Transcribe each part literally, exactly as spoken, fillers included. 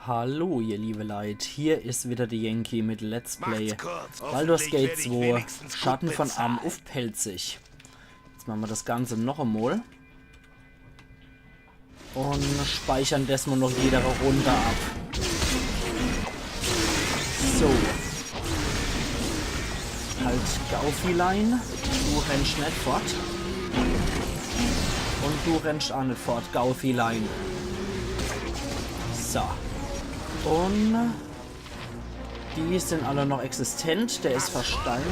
Hallo, ihr liebe Leit, hier is wieder de Yankee mit Let's Play Baldur's Gate zwei, Schatten von Amn uff Pälzisch. Jetzt mache mer das Ganze noch emol. Un speichere des mol noch jede Runde ab. So. Halt, Gaufilein. Du rennsch net fort. Un du rennsch aa net fort, Gaufilein. So. Un die sin alle noch existent. Der is versteinert.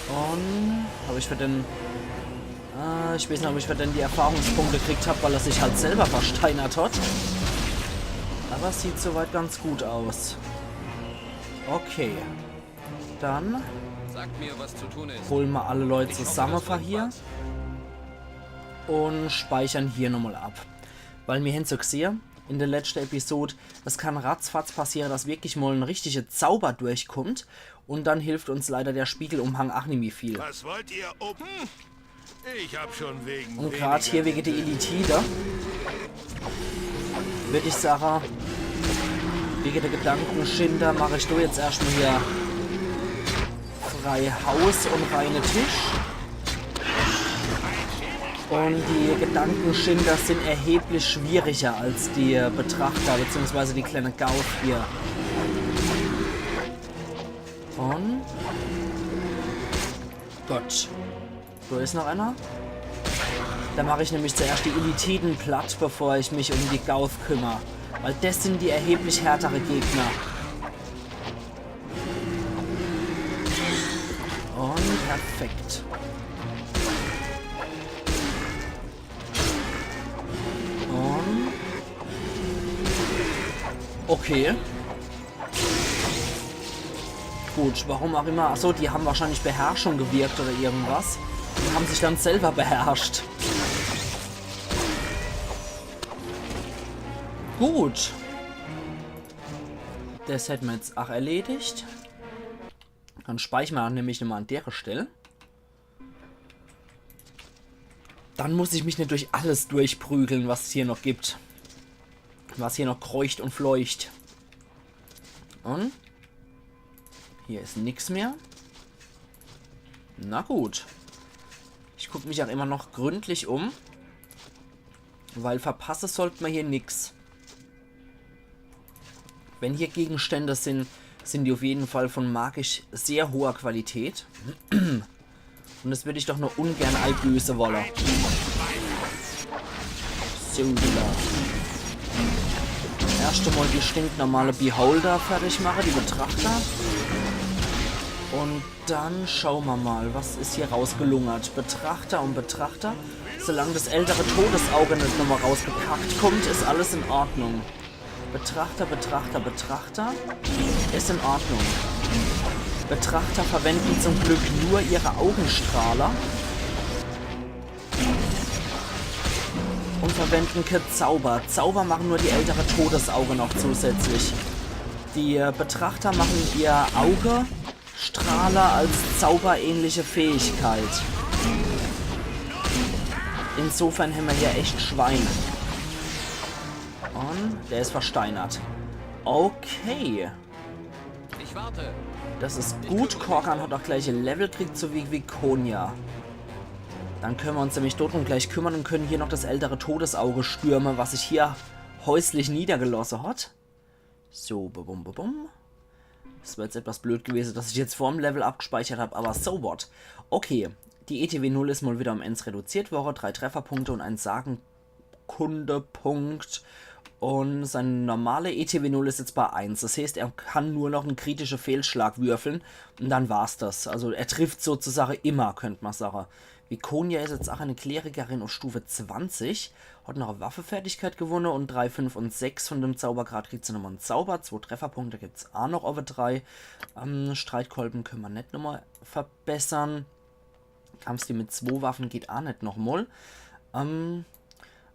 Un hab ich für den... Äh, ich weeß net, ob ich für den die Erfahrungspunkte gekriegt hab, weil er sich halt selber versteinert hat. Aber es sieht soweit ganz gut aus. Okay. Dann... Sagt mir, was zu tun ist. Hole mer alle Leit zusamme von hier. Un speichere hier nochmol ab. Weil mir hen's so gsehe in de letschte Episod, es kann ratzfatz passiere, dass wirklich mol en richtige Zauber durchkummt. Un dann hilft uns leider der Spiegelumhang aa nimmi viel. Was wollt ihr, Open? Ich hab schon wegen... Un grad hier wege de Illithide, würd ich sage, wege de Gedankenschinder mach ich do jetzt erschtmol hier frei Haus un reine Tisch. Un die Gedankenschinder sin erheblich schwieriger als die Betrachter, beziehungsweise die kleine Gaufe hier. Un... Gut. Do is noch einer. Do mach ich nämlich zuerscht die Illithide platt, bevor ich mich um die Gaufe kümmer. Weil des sin die erheblich härtere Gegner. Un perfekt. Un... Okay. Gut, warum auch immer. Achso, die hän wahrscheinlich Beherrschung gewirkt oder irgendwas. Un hän sich dann selber beherrscht. Gut. Des hätte mer jetzt aa erledigt. Dann speichere mer nämlich nochmol an dere Stell. Dann muss ich mich net durch alles durchprügle, was es hier noch gibt. Was hier noch kreucht un fleucht. Un? Hier is nix mehr. Na gut. Ich guck mich aa immer noch gründlich um. Weil verpasse sollt mer hier nix. Wenn hier Gegenstände sin, sin die uff jeden Fall von magisch sehr hoher Qualität. Un des würd ich doch nur ungern eibüße wolle. So, wieder. Erscht emol die stinknormale Beholder fertig mache, die Betrachter. Un dann schaue mer mol, was is hier rausgelungert. Betrachter un Betrachter. Solang des ältere Todesauge net nochmol rausgekackt kummt, is alles in Ordnung. Betrachter, Betrachter, Betrachter. Is in Ordnung. Betrachter verwenden zum Glück nur ihre Augenstrahler. Un verwenden kee Zauber. Zauber machen nur die ältere Todesauge noch zusätzlich. Die, äh, Betrachter machen ihr Auge Strahler als zauberähnliche Fähigkeit. Insofern hämmer hier echt Schwein. Un der is versteinert. Okay. Ich warte. Des is gut. Korgan hat aa gleich e Level kriegt, so wie Viconia. Dann könne mer uns nämlich drum gleich kümmere un könne hier noch des ältere Todesauge stürme, was sich hier häuslich niedergelosse hat. So, bum, bum, bum, bum. Es wär jetzt etwas blöd gewese, dass ich jetzt vorm Level abgespeichert hab, aber so what. Okay, die E T W null is mol wieder um eins reduziert worre, drei Trefferpunkte un ein Sagenkundepunkt. Un sein normale E T W null is jetzt bei eins. Des heeßt, er kann nur noch en kritische Fehlschlag würfeln un dann war's des. Also er trifft sozusage immer, könnt mer sage. Viconia is jetzt aa e Klerikerin uff Stufe zwanzig. Hat noch e Waffefertigkeit gewonne un drei, fünf un sechs von dem Zaubergrad kriegt se nochmol en Zauber. Zwo Trefferpunkte gibt's aa noch uff drei. Ähm, Streitkolben könne mer net nochmol verbessere. Kampfstil mit zwo Waffe geht aa net nochmol. Ähm,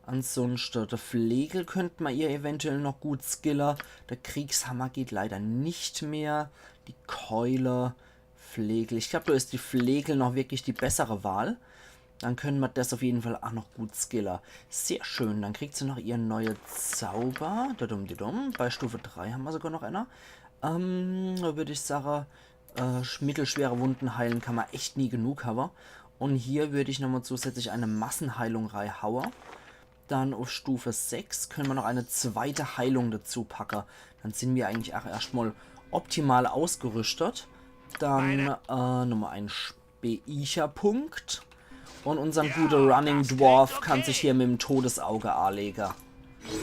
ansunschte, de Flegel könnt mer ihr eventuell noch gut skille. De Kriegshammer geht leider net mehr. Die Keule, Flegel. Ich glaab, do is die Flegel noch wirklich die bessere Wahl. Dann könne mer des uff jeden Fall ach noch gut skille. Sehr schön. Dann kriegt se noch ihr neue Zauber. Dudum, dudum. Bei Stufe drei hämmer sogar noch einer. Ähm, do würd ich sage, äh, sch- mittelschwere Wunden heilen kann mer echt nie genug hawwe. Un hier würd ich nochmal zusätzlich eine Massenheilung reihaue. Dann uff Stufe sechs könne mer noch eine zweite Heilung dazu packe. Dann sin mer eigentlich ach erscht mal optimal ausgerüstet. Dann äh, nochmal ein Speicherpunkt. Un unsern gute Running Dwarf kann sich hier mit'm Todesauge anlege.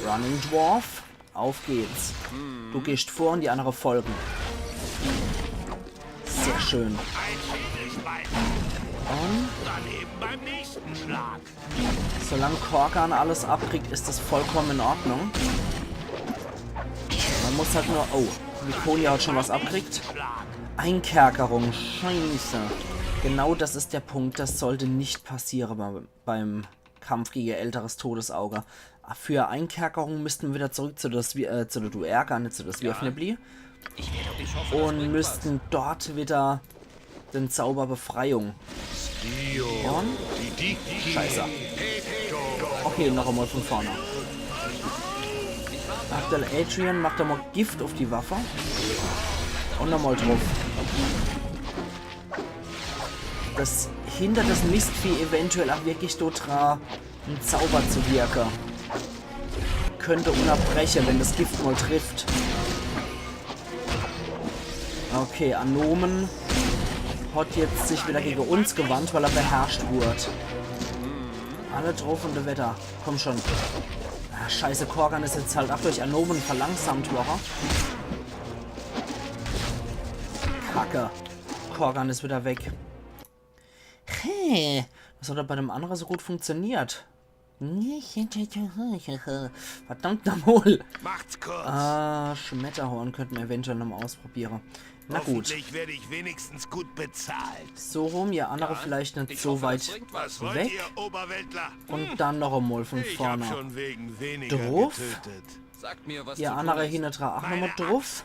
Running Dwarf, auf geht's. Du gehst vor un die annere folgen. Sehr schön. Un solang Korgan alles abkriegt, is des vollkommen in Ordnung. Mer muss halt nur... Oh, Viconia hat schon was abkriegt. Einkerkerung, scheiße. Genau des is der Punkt, des sollt net passiere bei, beim Kampf gege Eltares Todesauge. Für Einkerkerung misste mer wieder zurück zu des, äh, zu de Duergar, net zu des Wieafnibli. Un misste dort wieder den Zauber Befreiung. Un... Scheiße. Okay, noch emal von vorne. Abdel Adrian macht emal Gift uff die Waffe. Un nochmal druff. Des hindert des Mistvieh eventuell ach wirklich dodra, en Zauber zu wirke. Könnt unnerbreche, wenn des Gift mol trifft. Okay, Anomen hat jetzt sich wieder gege uns gewandt, weil er beherrscht wurd. Alle druff un weiter. Komm schon. Ah, scheiße, Korgan is jetzt halt ach durch Anomen verlangsamt worre. Kacke. Korgan is wieder weg. Hey, des hat doch bei dem annere so gut funktioniert. Verdammt nochmal. Macht's kurz. Ah, Schmetterhorn könnt mer eventuell nochmal ausprobiere. Na gut. Hoffentlich werde ich wenigstens gut bezahlt. So rum, ihr annere vielleicht net so weit weg. Was wollt ihr, Oberweltler? Un dann noch emal von vorne. Ich hab schon wegen weniger getötet. Ihr annere hinnedra ach nochmal druff.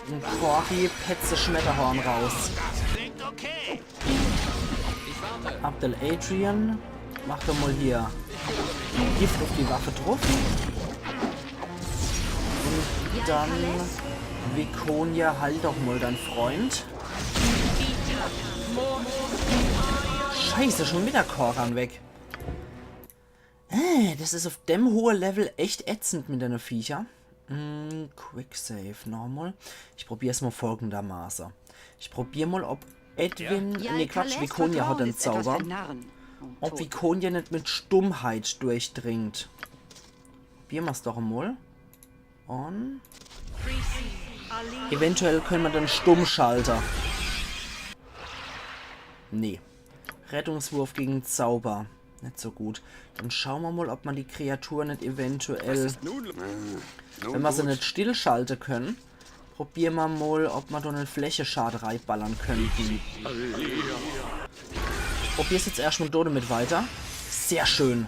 Un Corgi petzt des Schmetterhorn raus. Abdel Adrian, mach doch mol hier Gift uff die Waffe druff. Un dann, Viconia, heil doch mol dein Freund. Scheiße, schon wieder Korgan weg. Äh, des is uff dem hohe Level echt ätzend mit dene Viecher. Mm, Quick Save nochmal. Ich probier's mol folgendermaße. Ich probier mol, ob Edwin, nee, Quatsch, Viconia hat den Zauber. Ob Viconia net mit Stummheit durchdringt. Probier mer's doch mol. Un eventuell könne mer den stumm schalte. Nee. Rettungswurf gegen Zauber. Net so gut. Dann schaue mer mol, ob mer die Kreatur net eventuell, wenn mer se net stillschalte könne, probiere mer mol, ob mer do net Flächeschade reiballere könne. Probier's jetzt erscht mol do demit weiter. Sehr schön.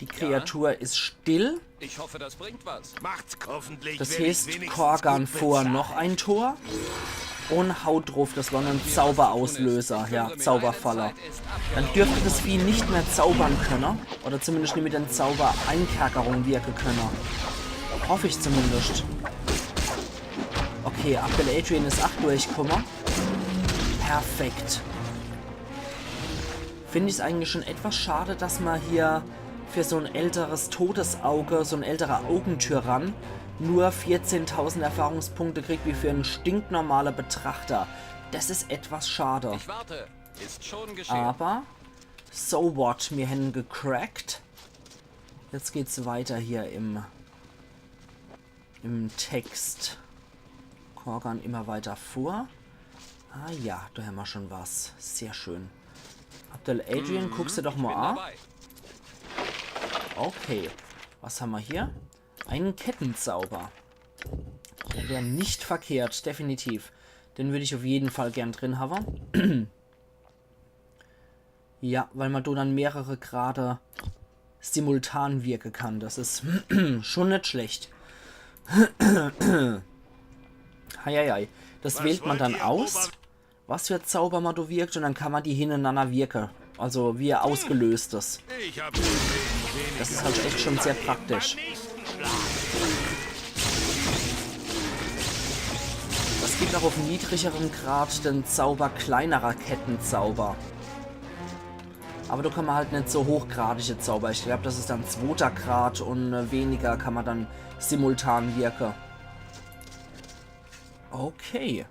Die Kreatur is still. Ich hoffe, das bringt was. Macht's hoffentlich. Des heißt, Korgan vor noch ein Tor un haut druff. Des war en Zauberauslöser, ja, Zauberfalle. Dann dürft des Vieh net mehr zaubere könne. Oder zumindescht net mit dem Zauber Einkerkerung wirke könne. Hoff ich zumindescht. Okay, Abdel Adrian is ach durchkumme. Perfekt. Find ich's eigentlich schon etwas schade, dass mer hier für so en älteres Todesauge, so en älterer Augentyrann, nur vierzehntausend Erfahrungspunkte kriegt wie für en stinknormale Betrachter. Des is etwas schade. Ich warte. Ist schon geschehen. Aber so what, mir hänn gecrackt. Jetzt geht's weiter hier im, im Text. Korgan immer weiter vor. Ah ja, do hämmer schon was. Sehr schön. Abdel Adrian, guckst du doch mal an. Okay, was hämmer hier? Einen Kettenzauber. Der wär net verkehrt, definitiv. Den würd ich auf jeden Fall gern drin hawwe. Ja, weil mer do dann mehrere grad simultan wirke kann. Des is schon net schlecht. Heieiei. Des wählt mer dann aus, was für Zauber mer do wirkt, un dann kann mer die hinnerenanner wirke. Also wie er ausgelöst is. Ich hab gesehen, wie Das is halt echt schon sehr praktisch. Es gibt auch auf niedrigerem Grad den Zauber kleinerer Kettenzauber. Aber da kann man halt net so hochgradige Zauber. Ich glaub, das is dann zwoter Grad und äh, weniger kann man dann simultan wirke. Okay.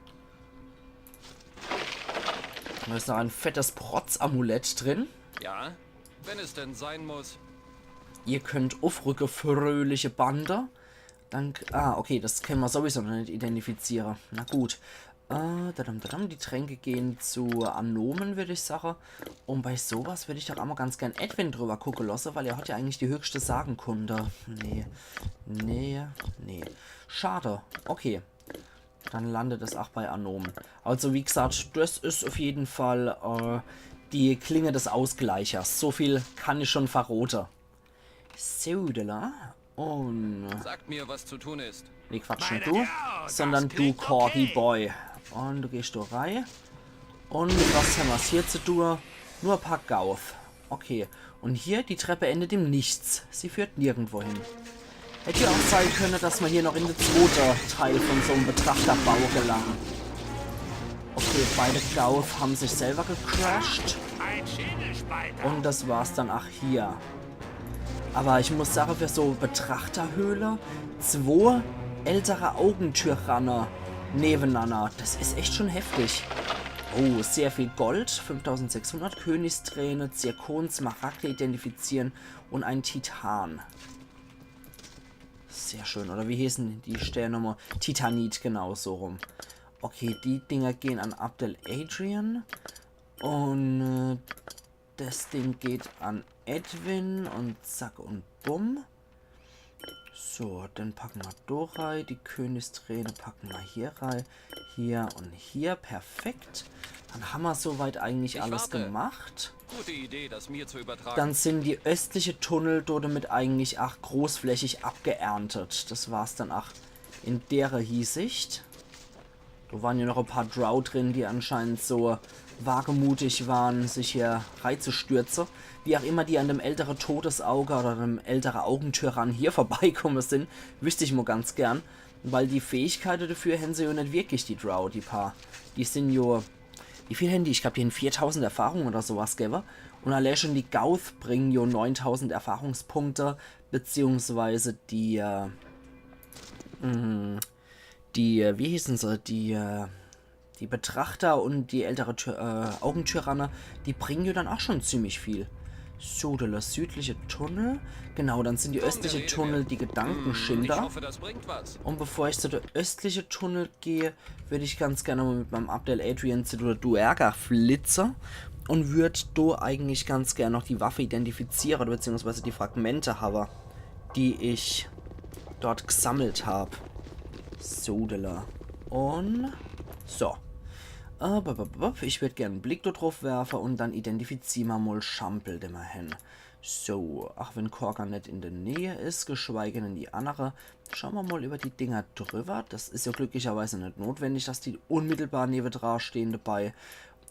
Da is noch ein fettes Protz-Amulett drin. Ja, wenn es denn sein muss. Ihr könnt uffrücke, fröhliche Bande. Dank. Ah, okay, das kann man sowieso noch net identifiziere. Na gut. Äh, dadam, dadam, die Tränke gehen zu Anomen, würd ich sage. Und bei sowas würd ich doch einmal ganz gern Edwin drüber gucke lasse, weil er hat ja eigentlich die höchste Sagenkunde. Nee. Nee, nee. Schade. Okay. Dann landet es auch bei Anomen. Also wie gesagt, das is auf jeden Fall äh, die Klinge des Ausgleichers. So viel kann ich schon verrote. Sudela. Und Sagt mir, was zu tun ist. nee, Quatsch, net du, sondern du, Corgi Boy. Und du gehst da rein. Und mit was haben wir's hier zu tun? Nur e paar Gauth. Okay. Und hier, die Treppe endet im Nichts. Sie führt nirgendwo hin. Hätt ja auch sein können, dass man hier noch in de zwote Teil von so'm Betrachterbau gelangt. Okay, beide Gauth haben sich selber gecrashed. Und das war's dann auch hier. Aber ich muss sage, für so Betrachterhöhle, zwo ältere Augentyranne nebenanner, das is echt schon heftig. Oh, sehr viel Gold, fünftausendsechshundert, Königsträne, Zirkon, Smaragde identifizieren und ein Titan. Sehr schön, oder wie hießen die Sterne nochmal? Titanit, genau, so rum. Okay, die Dinger gehen an Abdel Adrian. Und äh, das Ding geht an Edwin und zack und bumm. So, dann packen wir da rein. Die Königsträne packen wir hier rein. Hier und hier. Perfekt. Dann haben wir soweit eigentlich alles gemacht. Gute Idee, das mir zu übertragen. Dann sind die östliche Tunnel damit eigentlich auch großflächig abgeerntet. Das war's dann auch in dere Hiesicht. Da waren ja noch ein paar Drow drin, die anscheinend so wagemutig waren, sich hier reinzustürzen. Wie auch immer die an dem ältere Todesauge oder dem ältere Augentyrann hier vorbeikommen sind, wüsste ich mal ganz gern. Weil die Fähigkeiten dafür haben sie ja nicht wirklich, die Drow, die paar. Die sind ja, wie viel haben die? Ich glaub, die haben viertausend Erfahrung oder sowas, gell? Und allein schon die Gauth bringen ja neuntausend Erfahrungspunkte, beziehungsweise die, äh, mh, die, äh, wie hießen sie, die, äh, die Betrachter und die ältere Ty äh, Augentyranne, die bringen ja dann auch schon ziemlich viel. So, der südliche Tunnel. Genau, dann sind die östliche Tunnel die Ich Gedankenschinder. Hoffe, das bringt was. Und bevor ich zu der östliche Tunnel gehe, würde ich ganz gerne mal mit meinem Abdel Adrian zu der Duergar flitze und würde da eigentlich ganz gerne noch die Waffe identifizieren, beziehungsweise die Fragmente haben, die ich dort gesammelt hab. Sodele. Und so. Äh, bup, bup, bup. Ich würd gern einen Blick da drauf werfen und dann identifizieren wir mal Schampel, den wir haben. So, auch wenn Korgan nicht in der Nähe ist, geschweige denn die andere, schauen wir mal über die Dinger drüber. Das ist ja glücklicherweise nicht notwendig, dass die unmittelbar nebendran stehen dabei.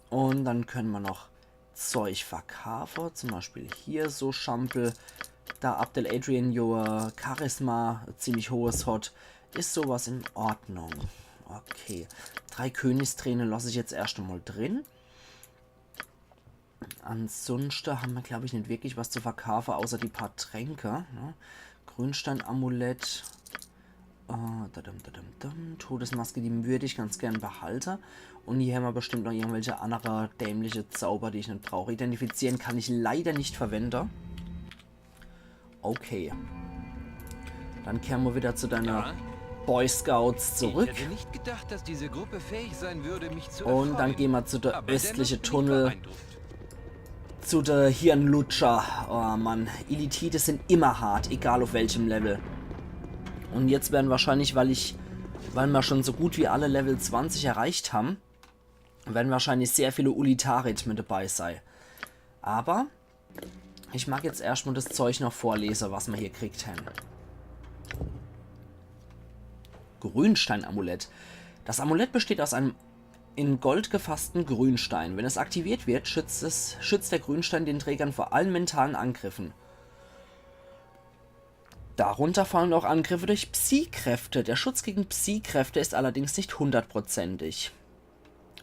Und dann können wir noch Zeug verkaufen, zum Beispiel hier so Schampel. Da Abdel Adrian ja Charisma ziemlich hohes hat, ist sowas in Ordnung. Okay, drei Königsträne lasse ich jetzt erst einmal drin. Ansonsten haben wir, glaube ich, nicht wirklich was zu verkaufen, außer die paar Tränke. Ne? Grünstein-Amulett. Äh, dadam, dadam, dam. Todesmaske, die würde ich ganz gern behalten. Und hier haben wir bestimmt noch irgendwelche andere dämliche Zauber, die ich nicht brauche. Identifizieren kann ich leider nicht verwenden. Okay. Dann kehren wir wieder zu deiner Ja? Boy Scouts zurück. Ich hätte nicht gedacht, dass diese Gruppe fähig sein würde, mich zu Und dann erfreuen. gehen wir zu der Aber östliche dennoch bin ich Tunnel. Beeindruckt. Zu der Hirnlutscher. Oh Mann, Illithide sind immer hart, egal auf welchem Level. Und jetzt werden wahrscheinlich, weil ich, weil wir schon so gut wie alle Level zwanzig erreicht haben, werden wahrscheinlich sehr viele Ulitarid mit dabei sein. Aber ich mag jetzt erstmal das Zeug noch vorlesen, was wir hier gekriegt haben. Grünstein-Amulett. Das Amulett besteht aus einem In Gold gefassten Grünstein. Wenn es aktiviert wird, schützt, es, schützt der Grünstein den Trägern vor allen mentalen Angriffen. Darunter fallen auch Angriffe durch Psi-Kräfte. Der Schutz gegen Psi-Kräfte ist allerdings nicht hundertprozentig.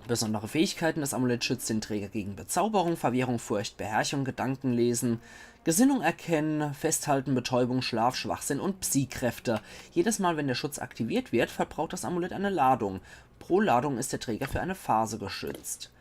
Besondere Fähigkeiten: Das Amulett schützt den Träger gegen Bezauberung, Verwirrung, Furcht, Beherrschung, Gedankenlesen, Gesinnung erkennen, Festhalten, Betäubung, Schlaf, Schwachsinn und Psi-Kräfte. Jedes Mal, wenn der Schutz aktiviert wird, verbraucht das Amulett eine Ladung. Pro Ladung ist der Träger für eine Phase geschützt.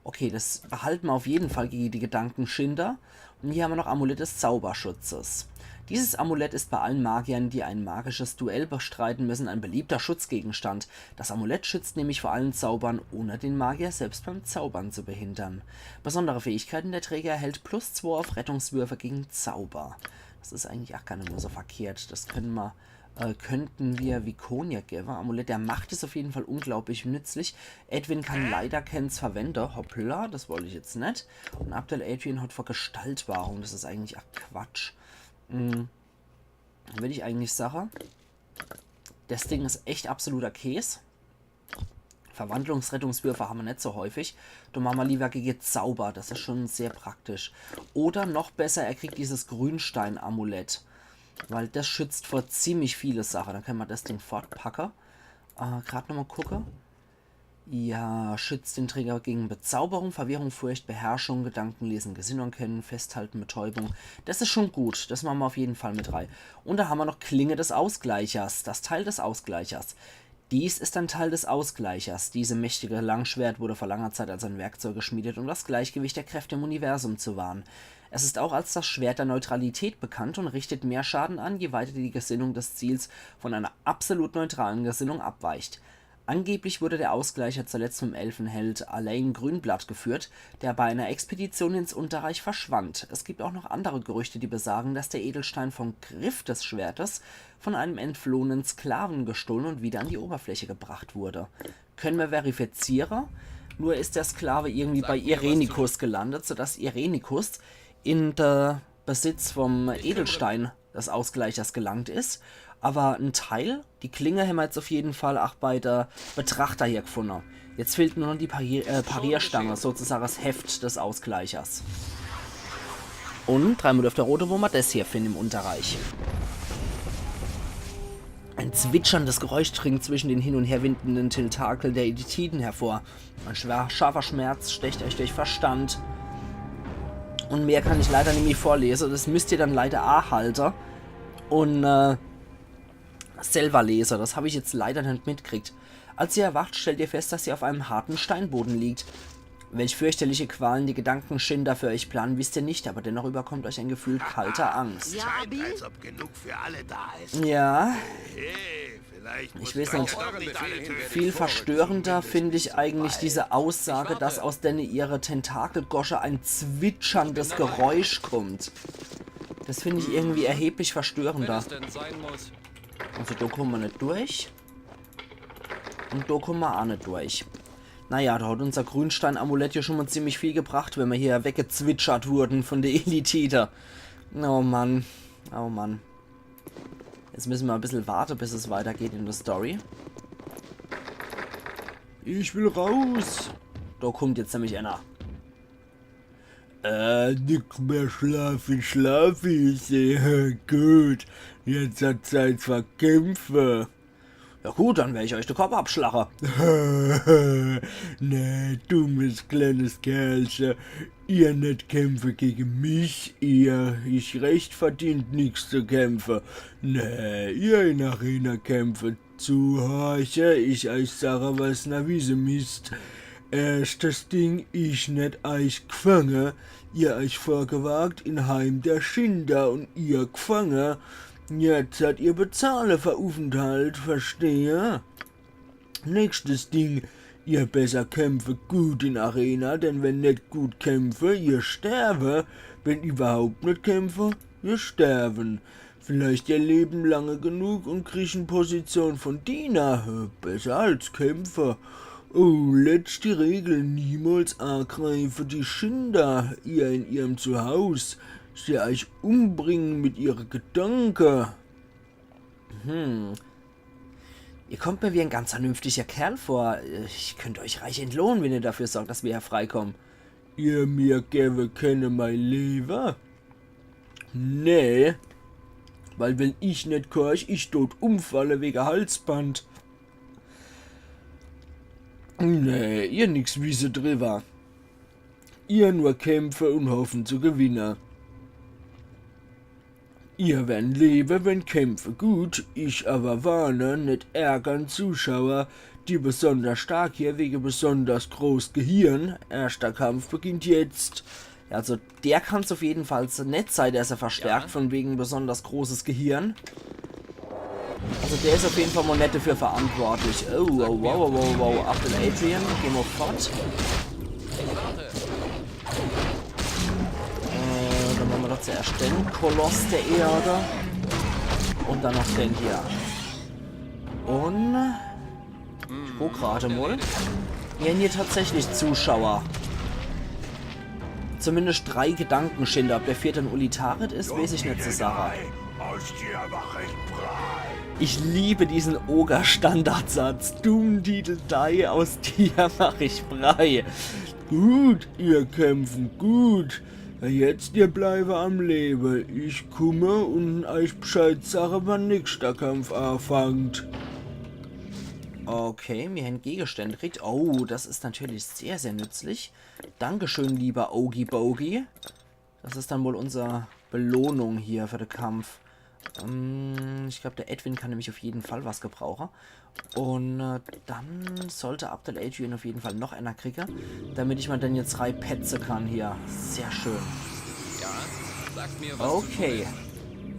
Okay, das behalten wir auf jeden Fall gegen die Gedankenschinder. Und hier haben wir noch Amulett des Zauberschutzes. Dieses Amulett ist bei allen Magiern, die ein magisches Duell bestreiten müssen, ein beliebter Schutzgegenstand. Das Amulett schützt nämlich vor allen Zaubern, ohne den Magier selbst beim Zaubern zu behindern. Besondere Fähigkeiten: Der Träger erhält plus zwei auf Rettungswürfe gegen Zauber. Das ist eigentlich auch gar nicht mehr so verkehrt. Das können wir, äh, könnten wir Viconia geben. Amulett der Macht ist auf jeden Fall unglaublich nützlich. Edwin kann leider keins verwenden. Hoppla, das wollte ich jetzt nicht. Und Abdel Adrian hat vor Gestaltwahrung. Das ist eigentlich auch Quatsch. Hm, will ich eigentlich sagen. Das Ding ist echt absoluter Käse. Verwandlungsrettungswürfe haben wir nicht so häufig. Da machen wir lieber gegen Zauber. Das ist schon sehr praktisch. Oder noch besser, er kriegt dieses Grünstein-Amulett. Weil das schützt vor ziemlich viele Sachen. Dann können wir das Ding fortpacken. Äh, grad nochmal gucken. Ja, schützt den Träger gegen Bezauberung, Verwirrung, Furcht, Beherrschung, Gedankenlesen, Gesinnung erkennen, Festhalten, Betäubung. Das ist schon gut. Das machen wir auf jeden Fall mit rein. Und da haben wir noch Klinge des Ausgleichers. Das Teil des Ausgleichers. Dies ist ein Teil des Ausgleichers. Diese mächtige Langschwert wurde vor langer Zeit als ein Werkzeug geschmiedet, um das Gleichgewicht der Kräfte im Universum zu wahren. Es ist auch als das Schwert der Neutralität bekannt und richtet mehr Schaden an, je weiter die Gesinnung des Ziels von einer absolut neutralen Gesinnung abweicht. Angeblich wurde der Ausgleicher zuletzt vom Elfenheld Alain Grünblatt geführt, der bei einer Expedition ins Unterreich verschwand. Es gibt auch noch andere Gerüchte, die besagen, dass der Edelstein vom Griff des Schwertes von einem entflohenen Sklaven gestohlen und wieder an die Oberfläche gebracht wurde. Können wir verifizieren. Nur ist der Sklave irgendwie bei Irenikus gelandet, sodass Irenikus in der Besitz vom Edelstein des Ausgleichers gelangt ist. Aber ein Teil, die Klinge, haben wir jetzt auf jeden Fall auch bei der Betrachter hier gefunden. Jetzt fehlt nur noch die Parier äh, Parierstange, sozusagen das Heft des Ausgleichers. Und dreimal dürfte rote, wo man das hier findet im Unterreich. Ein zwitscherndes Geräusch dringt zwischen den hin und her windenden Tentakel der Elitiden hervor. Ein schwer, scharfer Schmerz stecht euch durch Verstand. Und mehr kann ich leider nicht mehr vorlesen. Das müsst ihr dann leider auch halten. Und äh, selber lesen. Das habe ich jetzt leider nicht mitgekriegt. Als ihr erwacht, stellt ihr fest, dass ihr auf einem harten Steinboden liegt. Welch fürchterliche Qualen die Gedankenschinder für euch planen, wisst ihr nicht, aber dennoch überkommt euch ein Gefühl kalter Angst. Ja, scheint, als ob genug für alle da ist. Ja. Hey, vielleicht muss ich weiß nicht, doch nicht alle töten. Viel verstörender finde ich eigentlich diese Aussage, dass aus denen ihre Tentakelgosche ein zwitscherndes Geräusch kommt. Das finde ich irgendwie erheblich verstörender. Wenn es denn sein muss. Also da kommen wir nicht durch. Und da kommen wir auch nicht durch. Naja, da hat unser Grünstein-Amulett ja schon mal ziemlich viel gebracht, wenn wir hier weggezwitschert wurden von der Elitide. Oh Mann. Oh Mann. Jetzt müssen wir ein bisschen warten, bis es weitergeht in der Story. Ich will raus. Da kommt jetzt nämlich einer. Äh, nix mehr schlafen, schlafen, ich seh. Gut, jetzt hat Zeit für Kämpfe. Ja gut, dann wer ich euch de Kopp abschlache. Nee, dummes kleines Kerlche. Ihr net kämpfe gegen mich, ihr. Ich recht verdient nix zu kämpfe. Nee, ihr in Arena kämpfe. Zuhorche, ich eich sache, was na wisse misst. Erschtes Ding, ich net eich gfange, ihr eich vorgewagt in Heim der Schinder un ihr gfange. Jetzt hat ihr bezahle fer Uffenthalt, verstehe? Nächstes Ding, ihr besser kämpfe gut in Arena, denn wenn net gut kämpfe, ihr sterwe. Wenn iwwerhaupt net kämpfe, ihr sterwen. Vielleicht ihr lewen lange genug un kriechen Position von Diener. Besser als kämpfe. Oh, letschti Regel, niemals agreife die Schinder, ihr in ihrem Zuhaus. Sie eich umbringen mit ihre Gedanke. Hm. Ihr kommt mir wie ein ganz vernünftiger Kerl vor. Ich könnt euch reich entlohnen, wenn ihr dafür sorgt, dass wir hier freikommen. Ihr mir gewwe kenne mei Lewe? Nee. Weil wenn ich net gehorch, ich dot umfalle wege Halsband. Nee, ihr nix wisse driwwer. Ihr nur kämpfe un hoffen zu gewinne. Ihr wern lewe, wenn kämpfe gut, ich awwer warne, net ärgern Zuschauer, die besonders stark hier wege besonders groß Gehirn. Erschter Kampf beginnt jetzt. Ja, also der kann's auf jeden Fall net sei, der is ja verstärkt, ja, von wegen besonders großes Gehirn. Also der is auf jeden Fall mol net dafür verantwortlich. Oh, wow, wow, wow, wow, wow. Abdel Adrian, geh mol fort. Äh, dann mache mer doch zuerscht den Koloss der Erde. Un dann noch den hier. Un ich guck grad mol. Mir hän hier tatsächlich Zuschauer. Zumindest drei Gedankenschinder. Ob der vierte en Ulitarid is, weeß ich net zu sage. Aus dir mach ich Brei. Ich liebe diesen Oger-Standardsatz. Doom Dee Dee Dee, aus dir mach ich Brei. Gut, ihr kämpfen gut. Jetzt ihr bleiwe am Lewe. Ich kumme un eich Bescheid sage, wann nächster Kampf afangt. Okay, mir hän Gegenstände gekriegt. Oh, das is natürlich sehr, sehr nützlich. Dankeschön, lieber Ogie Bogie. Das is dann wohl unser Belohnung hier für de Kampf. Ähm, ich glaub, der Edwin kann nämlich auf jeden Fall was gebrauche. Un, äh, dann sollt Abdel Adrian auf jeden Fall noch einer kriege, damit ich mol den jetzt reipetze kann hier. Sehr schön. Ja, sagt mir, was zu tun ist. Okay.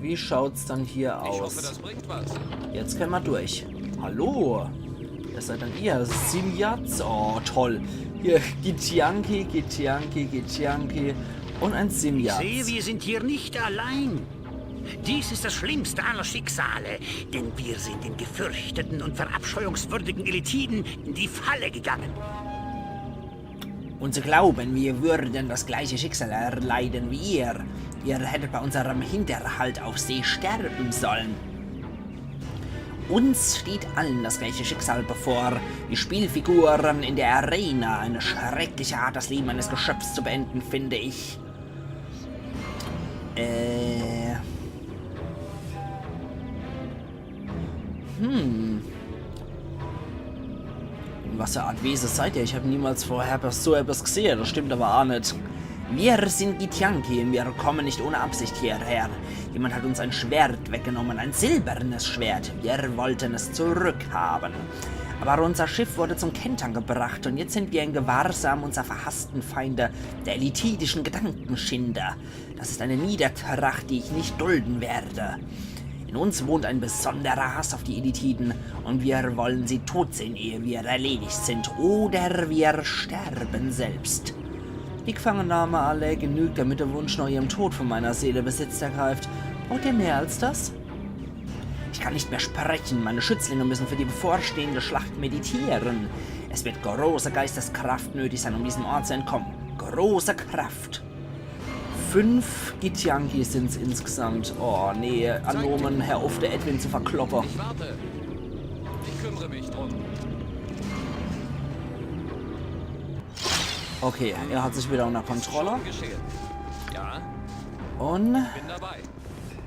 Wie schaut's dann hier aus? Ich hoffe, das bringt was. Jetzt kenne mer durch. Hallo. Wer seid dann ihr? Simjaz? Oh, toll. Hier, Githyanki, Githyanki, Githyanki. Un en Simjaz. Ich sehe, wir sind hier nicht allein. Dies ist das schlimmste aller Schicksale, denn wir sind den gefürchteten und verabscheuungswürdigen Illithiden in die Falle gegangen. Und sie glauben, wir würden das gleiche Schicksal erleiden wie ihr. Ihr hättet bei unserem Hinterhalt auf See sterben sollen. Uns steht allen das gleiche Schicksal bevor. Wie Spielfiguren in der Arena. Eine schreckliche Art, das Leben eines Geschöpfs zu beenden, finde ich. Äh. Hm. In was für Art Wese seid ihr? Ich hab niemals vorher so etwas gesehen. Das stimmt aber auch net. Wir sind Githyanki. Wir kommen nicht ohne Absicht hierher. Jemand hat uns ein Schwert weggenommen, ein silbernes Schwert. Wir wollten es zurückhaben. Aber unser Schiff wurde zum Kentern gebracht und jetzt sind wir in Gewahrsam unserer verhassten Feinde, der illithidischen Gedankenschinder. Das ist eine Niedertracht, die ich nicht dulden werde. In uns wohnt ein besonderer Hass auf die Illithiden und wir wollen sie tot sehen, ehe wir erledigt sind. Oder wir sterben selbst. Die Gefangennahme aller genügt, damit der Wunsch nach ihrem Tod von meiner Seele Besitz ergreift. Braucht ihr mehr als das? Ich kann nicht mehr sprechen. Meine Schützlinge müssen für die bevorstehende Schlacht meditieren. Es wird große Geisteskraft nötig sein, um diesem Ort zu entkommen. Große Kraft. Fünf Githyanki sind's insgesamt. Oh, nee, Anomen, hör auf, der Edwin zu verkloppe. Ich warte. Ich kümmere mich drum. Okay, er hat sich wieder unter Kontrolle. Schon geschehen. Ja, un bin dabei.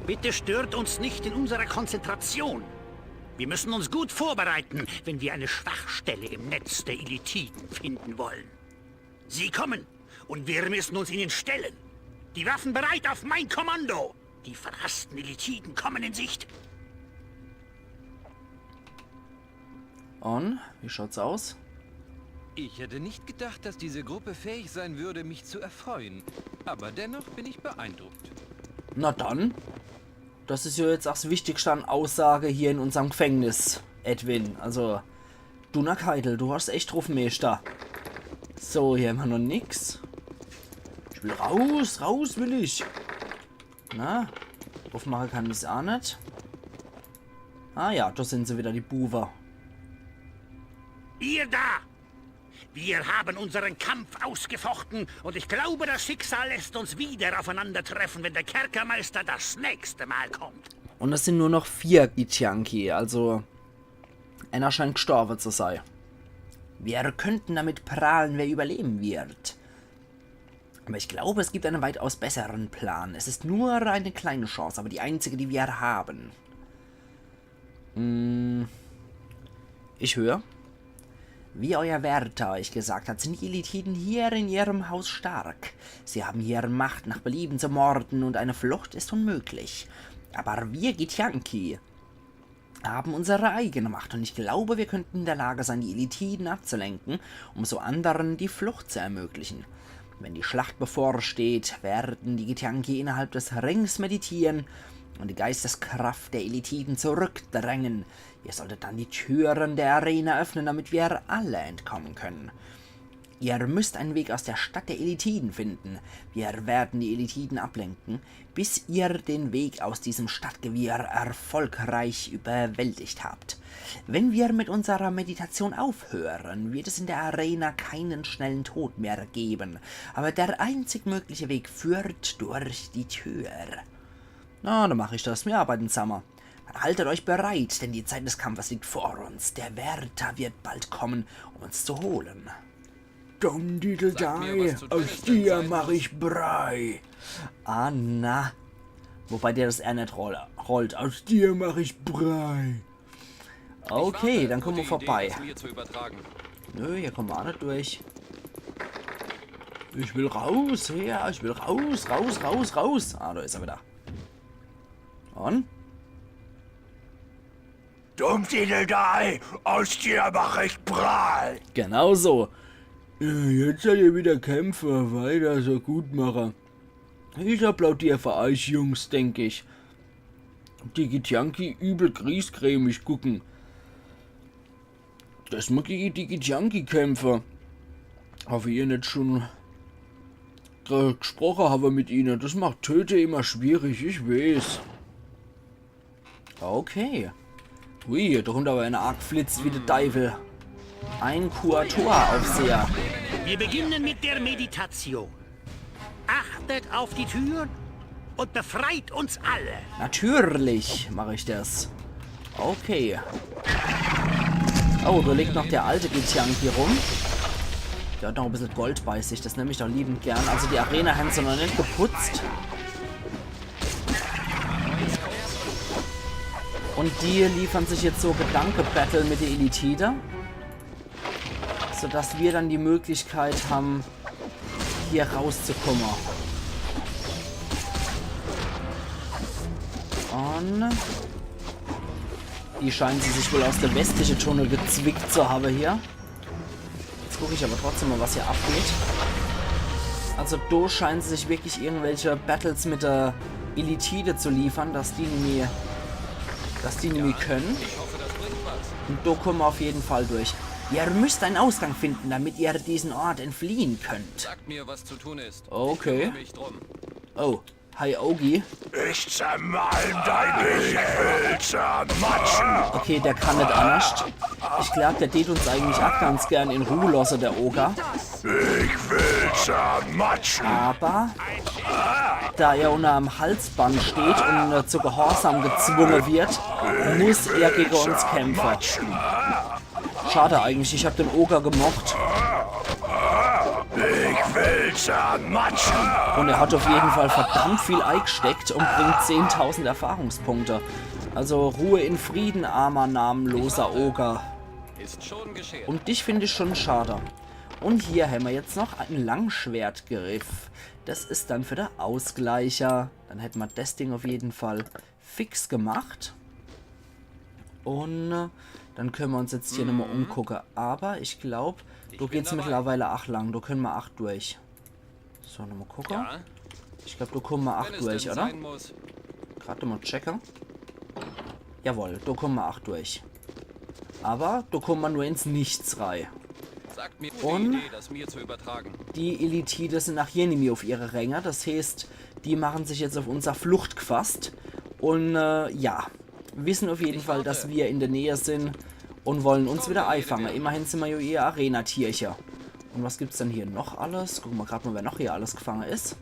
Bitte stört uns nicht in unserer Konzentration. Wir müssen uns gut vorbereiten, wenn wir eine Schwachstelle im Netz der Illithiden finden wollen. Sie kommen, und wir müssen uns ihnen stellen. Die Waffen bereit auf mein Kommando. Die verhassten Illithiden kommen in Sicht. Un, wie schaut's aus? Ich hätte nicht gedacht, dass diese Gruppe fähig sein würde, mich zu erfreuen. Aber dennoch bin ich beeindruckt. Na dann. Das is ja jetzt das Wichtigste an Aussage hier in unserm Gefängnis, Edwin. Also, Dunnerkeitel, du hast echt druff, Meeschter. So, hier hämmer noch nix. Ich will raus, raus will ich. Na, druff mache kann ich's aa net. Ah ja, do sin se wieder, die Buwe. Ihr da! Wir haben unseren Kampf ausgefochten und ich glaube, das Schicksal lässt uns wieder aufeinandertreffen, wenn der Kerkermeister das nächste Mal kommt. Un es sin nur noch vier Githyanki, also Einer scheint gestorben zu sein. Wir könnten damit prahlen, wer überleben wird. Aber ich glaube, es gibt einen weitaus besseren Plan. Es ist nur eine kleine Chance, aber die einzige, die wir haben. Hm, ich höre. Wie euer Wärter euch gesagt hat, sind die Elitiden hier in ihrem Haus stark. Sie haben hier Macht, nach Belieben zu morden, und eine Flucht ist unmöglich. Aber wir Githyanki haben unsere eigene Macht und ich glaube, wir könnten in der Lage sein, die Elitiden abzulenken, um so anderen die Flucht zu ermöglichen. Wenn die Schlacht bevorsteht, werden die Githyanki innerhalb des Rings meditieren und die Geisteskraft der Elitiden zurückdrängen. Ihr solltet dann die Türen der Arena öffnen, damit wir alle entkommen können. Ihr müsst einen Weg aus der Stadt der Elitiden finden. Wir werden die Elitiden ablenken, bis ihr den Weg aus diesem Stadtgewirr erfolgreich überwältigt habt. Wenn wir mit unserer Meditation aufhören, wird es in der Arena keinen schnellen Tod mehr geben. Aber der einzig mögliche Weg führt durch die Tür. Na, dann mach ich das. Wir arbeiten zusammen. Dann haltet euch bereit, denn die Zeit des Kampfes liegt vor uns. Der Wärter wird bald kommen, um uns zu holen. Dumm Diddle Dai, aus dir mach ich Brei. Ah, na. Wobei der das R net roll-, rollt. Aus dir mach ich Brei. Okay, dann kommen wir vorbei. Nö, hier kommen wir auch nicht durch. Ich will raus, her, ich will raus, raus, raus, raus. Ah, da ist er wieder. Und? Dumm Diddle Dai, aus dir mach ich Brei. Genau so. Ja, jetzt seid ihr wieder Kämpfer, weiter so gut mache. Ich applaudier für euch, Jungs, denk ich. Die Githyanki übel griesgrämig gucken. Das mag ich, die Githyanki kämpfe. Aber ihr net schon ge-, gesprochen habe mit ihnen, das macht Töte immer schwierig, ich weiß. Okay. Ui, da kommt aber einer angeflitzt wie der Teufel. Ein Kuatua-Aufseher. Wir beginnen mit der Meditation. Achtet auf die Türen und befreit uns alle. Natürlich mache ich das. Okay. Oh, da liegt noch der alte Githyanki rum. Der hat noch ein bisschen Gold bei sich, das nehme ich doch liebend gern. Also die Arena haben sie noch nicht geputzt. Und die liefern sich jetzt so Gedanke-Battle mit der Elitide. Sodass wir dann die Möglichkeit haben, hier rauszukommen. Und die scheinen sie sich wohl aus der westliche Tunnel gezwickt zu haben hier. Jetzt gucke ich aber trotzdem mal, was hier abgeht. Also da scheinen sie sich wirklich irgendwelche Battles mit der Elitide zu liefern, dass die nämlich, dass die nämlich können. Und da kommen wir auf jeden Fall durch. Ihr müsst einen Ausgang finden, damit ihr diesen Ort entfliehen könnt. Sagt mir, was zu tun ist. Okay. Ich kümmere mich drum. Oh. Hi, Ogi. Ich zermalm deine, ich will zermatschen. Okay, der kann net annerscht. Ich glaub, der tät uns eigentlich auch ganz gern in Ruhe lassen, der Oger. Ich will zermatschen. Aber da er unter einem Halsband steht und, äh, zu Gehorsam gezwungen wird, muss er gegen uns kämpfen. Schade eigentlich, ich hab den Oger gemocht. Ich will zermatschen. Und er hat auf jeden Fall verdammt viel eingesteckt und bringt zehntausend Erfahrungspunkte. Also Ruhe in Frieden, armer, namenloser Oger. Ist schon geschehen. Und dich finde ich schon schade. Und hier haben wir jetzt noch einen Langschwertgriff. Das ist dann für der Ausgleicher. Dann hätten wir das Ding auf jeden Fall fix gemacht. Und, äh, dann können wir uns jetzt hier nochmal umgucken. Aber ich glaub, da geht's mittlerweile ach lang. Da können wir ach durch. So, nochmal gucken. Ja? Ich glaub, da kommen wir ach durch, oder? Grad mal checke. Jawohl, da kommen wir ach durch. Aber da kommen wir nur ins Nichts rein. Sagt mir eine Idee, das mir zu übertragen. Die Elitide sind nach hier nimmi auf ihre Ränge. Das heißt, die machen sich jetzt auf unser Flucht gefasst. Und, äh, ja, wissen auf jeden Fall, dass wir in der Nähe sind und wollen uns wieder einfangen. Immerhin sind wir ja ihr Arena-Tierche. Und was gibt's denn hier noch alles? Gucken wir grad mal, wer noch hier alles gefangen ist.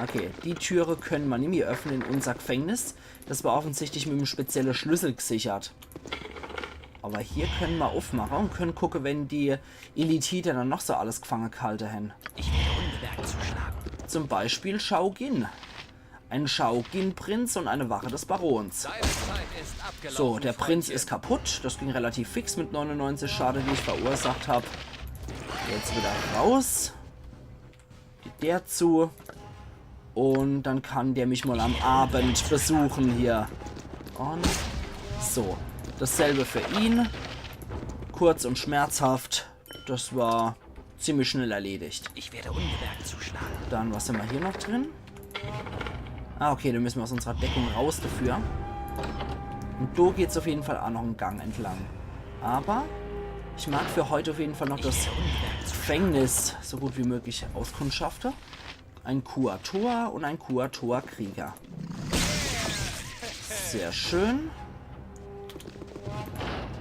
Okay, die Türe könne ma nimmi öffne in unser Gefängnis. Das war offensichtlich mit em spezielle Schlüssel gesichert. Aber hier könne ma uffmache und könne gucke, wen die Illithida dann noch so alles gefange gehalte hen. Ich werde unbemerkt zuschlagen. Zum Beispiel Shaogin. Ein Shaogin-Prinz und eine Wache des Barons. Deine Zeit ist abgelaufen. So, der Prinz ist kaputt. Das ging relativ fix mit neunundneunzig Schade, die ich verursacht hab. Jetzt wieder raus. Geht der zu. Und dann kann der mich mal am Abend besuchen hier. Und so. Dasselbe für ihn. Kurz und schmerzhaft. Das war ziemlich schnell erledigt. Ich werde unbemerkt zuschlagen. Dann, was hämmer hier noch drin? Ah, okay, dann müsse ma aus unserer Deckung raus dafür. Und do geht's auf jeden Fall auch noch en Gang entlang. Aber ich mag für heute auf jeden Fall noch das Gefängnis so gut wie möglich auskundschafte. Ein Kuator und ein Kuator-Krieger. Sehr schön.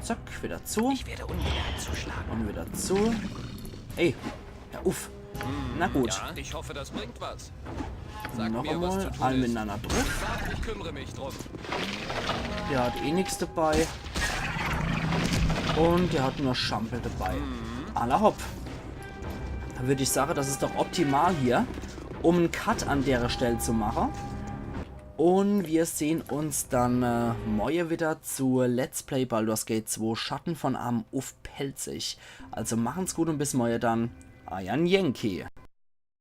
Zack, wieder zu. Ich werde unbemerkt zuschlagen. Und wieder zu. Ey, ja, uff. Na gut. Ja, ich hoffe, das bringt was. Noch mir, was zu einmal tun alle ist. Miteinander drück. Ich kümmere mich drum. Der hat eh nix dabei. Und der hat nur Schampel dabei. Alla hopp. Da würd ich sagen, das ist doch optimal hier, um en Cut an dere Stell zu mache. Und wir sehen uns dann äh, morje wieder zu Let's Play Baldur's Gate zwei Schatten von Amn uff Pälzisch. Also machen's gut und bis morje dann. Eier Yankee.